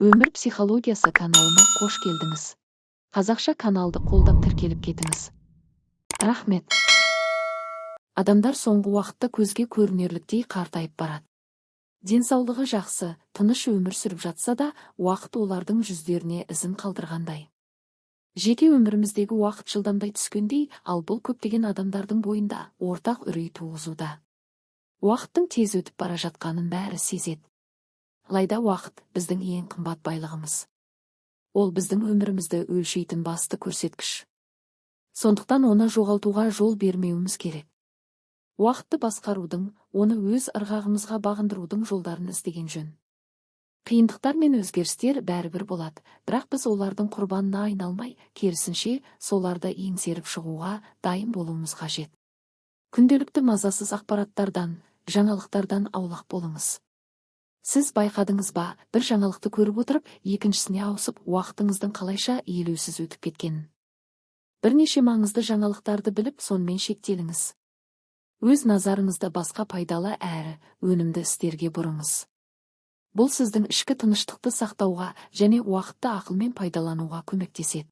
Өмір психологиясы каналыма қош келдіңіз! Қазақша каналды қолдап, тіркеліп кетіңіз, рахмет. Адамдар соңғы уақытта көзге көрінерліктей қартайып барады. Денсаулығы жақсы, тыныш өмір сүріп жатса да, уақыт олардың жүздеріне ізін қалдырғандай. Жеке өміріміздегі уақыт жылдамдай түскендей, ал бұл көптеген адамдардың бойында ортақ үрей туғызуда. Уақыттың тез өтіп бара жатқанын бәрі сезеді. Алайда уақыт – біздің ең қымбат байлығымыз. Ол біздің өмірімізді өлшейтін басты көрсеткіш. Сондықтан оны жоғалтуға жол бермеуіміз керек. Уақытты басқарудың, оны өз ырғағымызға бағындырудың жолдарын іздеген жөн. Қиындықтар мен өзгерістер бәрібір болады, бірақ біз олардың құрбанына айналмай, керісінше, соларды еңсеріп шығуға дайын болуымыз қажет. Күнделікті мазасыз ақпараттардан, жаңалықтардан аулақ болыңыз. Сіз байқадыңыз ба, бір жаңалықты көріп отырып, екіншісіне ауысып, уақытыңыздың қалайша елеусіз өтіп кеткенін? Бірнеше маңызды жаңалықтарды біліп, сонымен шектеліңіз. Өз назарыңызды басқа пайдалы әрі өнімді істерге бұрыңыз. Бұл сіздің ішкі тыныштықты сақтауға және уақытты ақылмен пайдалануға көмектеседі.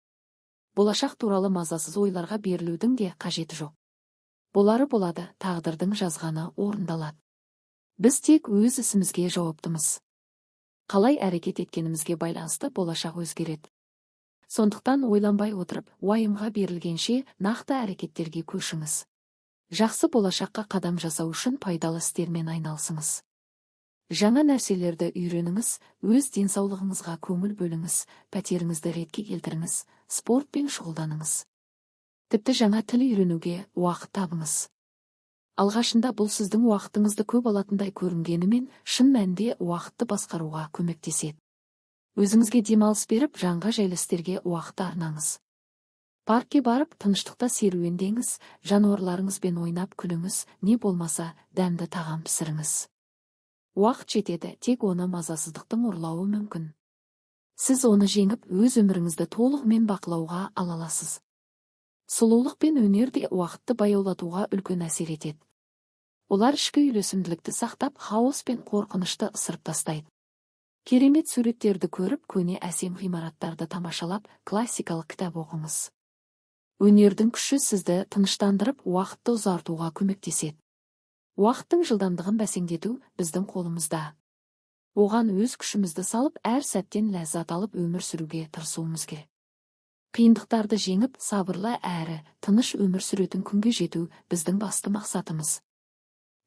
Болашақ туралы мазасыз ойларға берілудің де қажеті жоқ. Болары болады, тағдырдың жазғаны орындалады. Біз тек өз ісімізге жауаптымыз. Қалай әрекет еткенімізге байланысты болашақ өзгереді. Сондықтан ойланбай отырып, уайымға берілгенше, нақты әрекеттерге көшіңіз. Жақсы болашаққа қадам жасау үшін пайдалы істермен айналысыңыз. Жаңа нәрселерді үйреніңіз, өз денсаулығыңызға көңіл бөліңіз, пәтеріңізді ретке келтіріңіз, спортпен шұғылданыңыз. Тіпті жаңа тіл үйренуге уақыт табыңыз. Алғашында бұл сіздің уақытыңызды көп алатындай көрінгенімен, шын мәнінде уақытты басқаруға көмектеседі. Өзіңізге демалыс беріп, жанға жайлы істерге уақыт арнаңыз. Паркке барып, тыныштықта серуендеңіз, жануарларыңызбен ойнап күліңіз, не болмаса дәмді тағам пісіріңіз. Уақыт жетеді, тек оны мазасыздықтың ұрлауы мүмкін. Сіз оны жеңіп, өз өміріңізді толығымен бақылауға ала аласыз. Сұлулық пен өнер де уақытты баяулатуға үлкен әсер етеді. Олар ішкі үйлесімділікті сақтап, хаос пен қорқынышты ысырып тастайды. Керемет суреттерді көріп, көне әсем ғимараттарды тамашалап, классикалық кітап оқыңыз. Өнердің күші сізді тыныштандырып, уақытты ұзартуға көмектеседі. Уақыттың жылдамдығын бәсеңдету біздің қолымызда. Оған өз күшімізді салып, әр сәттен ләззат алып өмір сүруге тырысуымыз керек. Қиындықтарды жеңіп, сабырлы әрі тыныш өмір сүретін күнге жету – біздің басты мақсатымыз.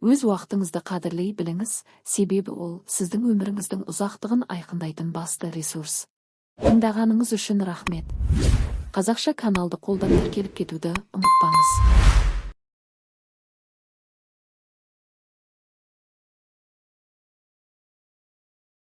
Өз уақытыңызды қадірлей біліңіз, себебі ол сіздің өміріңіздің ұзақтығын айқындайтын басты ресурс. Тыңдағаныңыз үшін рахмет. Қазақша каналды қолдап, тіркеліп кетуді ұмытпаңыз.